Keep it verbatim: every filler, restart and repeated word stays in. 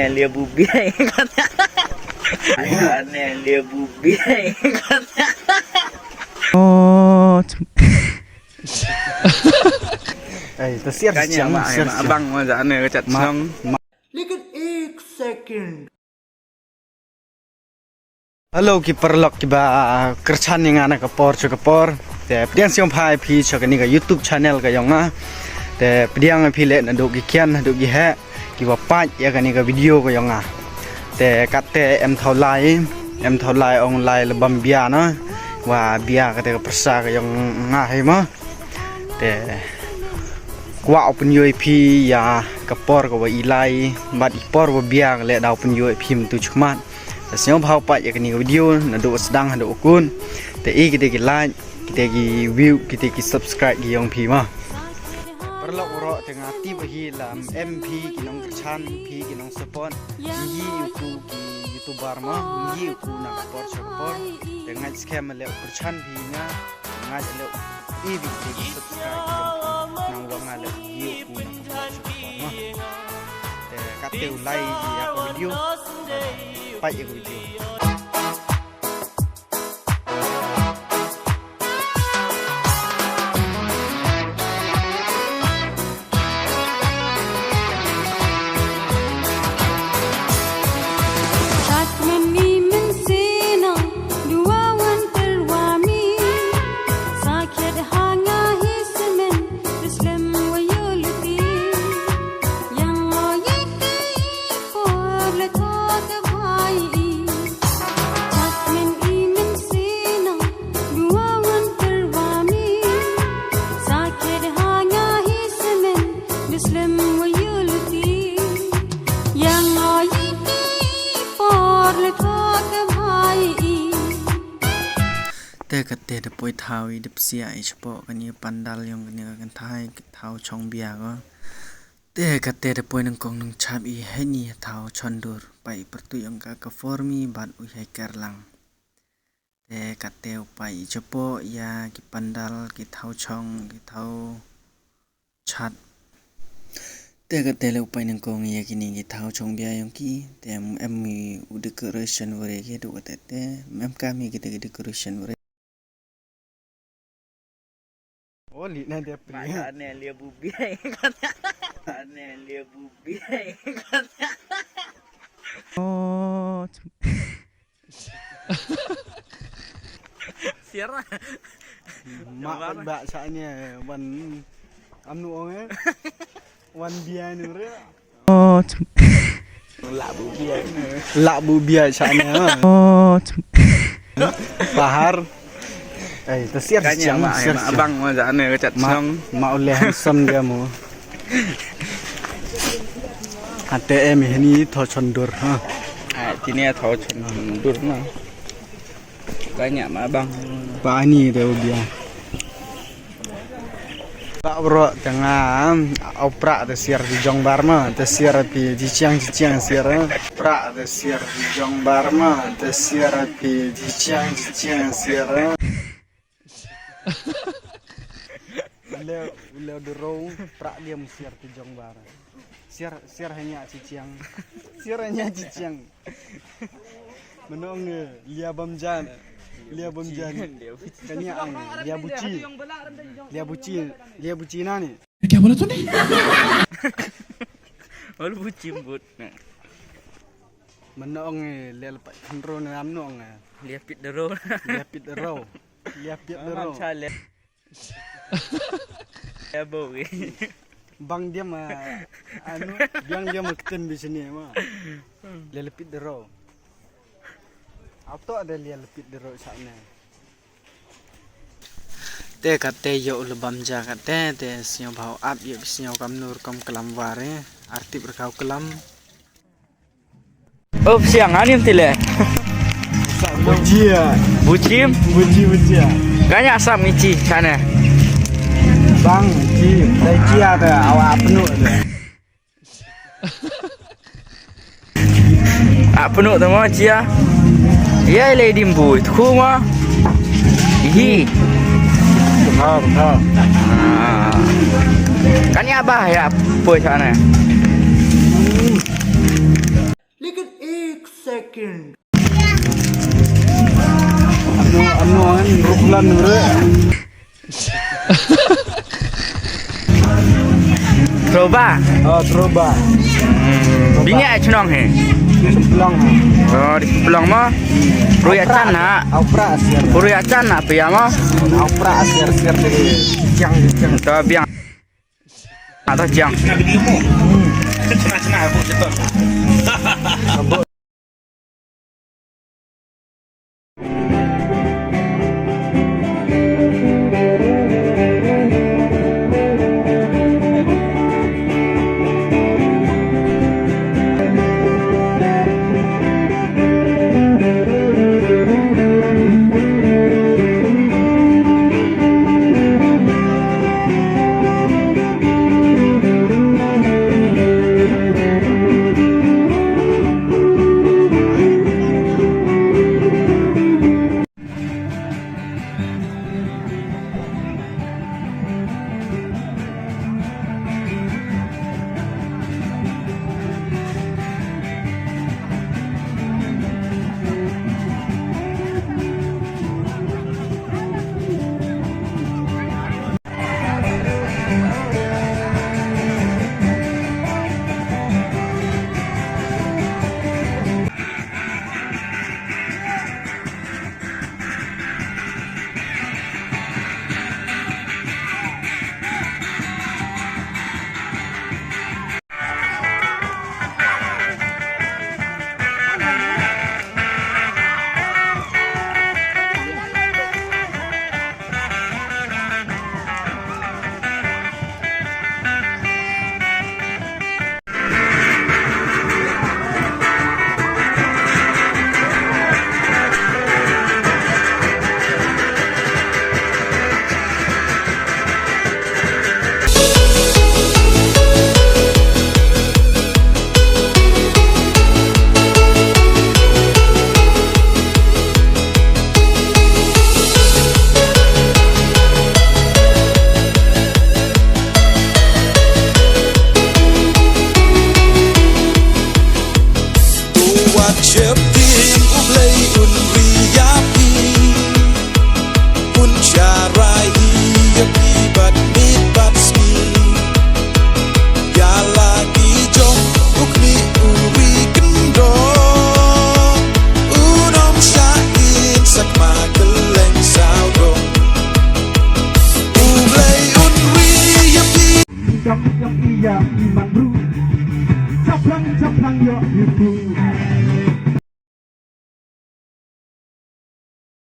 Lia bubi. Ane lia bubi. Oh. Ai, ta siar. Kanya siang, ma, siar ma siang. Abang ma ja ane ka chat ma, song. Ma. Lekin ek second. Hello ki paralok kiba kyrchan ïa nga na ka por sha ka por. Te pdiang sngewbha ïa phi sha kane ka YouTube channel ka jong nga. Te pdiang ïa phi leh naduh ki khian haduh ki heh kiba peit ïa kane ka video ka jong nga. Te katte em thaw lai, em thaw lai ong lai leh bam bia na. Wa bia kate ka pyrsa ka jong nga hi mo. Te kwah u pynïoh ïa phi ïa ka por kaba i lai bad i por ba bia ka leh da u pynïoh ïa phi mynta shakhmat. Te sngewbha peit ïa kane ka video naduh sdang haduh kun. Te i kite ki like, kite ki view, kite ki subscribe ki jong phi ma. Paralok baroh te nga tip ba hi la em phi ki nongkyrchan, phi ki nongsupport. Ngi u ku ki YouTuber ma, ngi u ku na ka por sha ka por. Te nga skhem leh u kyrchan phi nga. Nga ïa leh i bit subscribe nang wa nga leh ïa u nang ma. Te kate u lai ïa ka video. Peit ïa ka video. Te kate da poi thaw i dep sia i shapoh kane pandal jong kane ka kynthai thaw chong bia ko. Te kate da poi nangkong nangchap i hei ni thaw chon dur pa i pyrtuh jong ka ka for mi bad u hei ker lang. Te kate u pai i chapoh ïa ki pandal ki thaw chong ki thaw chat. Te kate le u pai nangkong ïa kini ki thaw chong bia jong ki. Te em, em i u decoration ware ki duk kate te em ka mi kite ki decoration ware. Oh, li na dia pri. Ane lia bubi. Ane lia bubi. Oh. Siara. Mak ba sa ne wan anu ong eh. Wan bia ni re. Oh. Lak bu bia. Lak bu bia sa ne. Oh. Pahar. Eh, ta siar. Kanya siang, ma, siar ma siang. Abang ma ja ne ka chat ma, song. Ma uleh handsome dia mo. Ate em ini tho chondur ha. Ah, tini tho chondur ma. Kanya ma abang. Pa ani de u bia. Ba bro tanga opra de siar di jong bar ma, de siar pi di chiang di chiang siar. Pra de siar di jong bar ma, de siar pi di chiang di chiang siar. Ule, ule duro pra dia mu siar ti jong bar. Siar, siar hanya chichiang. Siar hanya chichiang. Menong eh, lia bam jan. Lia bam jan. Kanya ang, lia buci. Lia buci, lia buci nani. Kya bola tuni? Ol buci but. Menong eh, lia lepat kendro nam nong eh. Lia pit dero. Lia pit dero. Lia pit dero. Ya bo. Bang dia ma anu, bang dia ma keten bisini ma. Lia lepit dero. Auto ada lia lepit dero sana. Te kate yo lebam ja kate te sñiaw bhau ap yo sñiaw kam nur kam kelam ware artip rekau kelam. Up siang anim tile. Bujia. Bucim. Buji bujia. Kanya asam ngici sana. Bang ji, dai ji ada awak penuh ada. Ak penuh tu mo cia. Ya le dim bu tu mo. Hi. Betul, betul. Kanya bah ya poi sana. Ano, ano ang Brooklyn, bro? Troba. Oh, Troba. Hmm. Bini ai chnong he. Di Semplong. Oh, di Semplong mo. Ruya chan na. Aupra asir. Ruya chan na pia mo. Aupra asir asir di. Jang jang. To biang. Atau jang. Wat sheptieng U Blei un ri ïa phi, un sharai ïa phi bad miet bad sngi. Ïa la ki jong u khmih u ri kyndong, un ym shah ïeng sakma kylleng sawdong. U Blei un ri ïa phi. Dap dap ïa i man bru. Chaplang chaplang ïa i bru.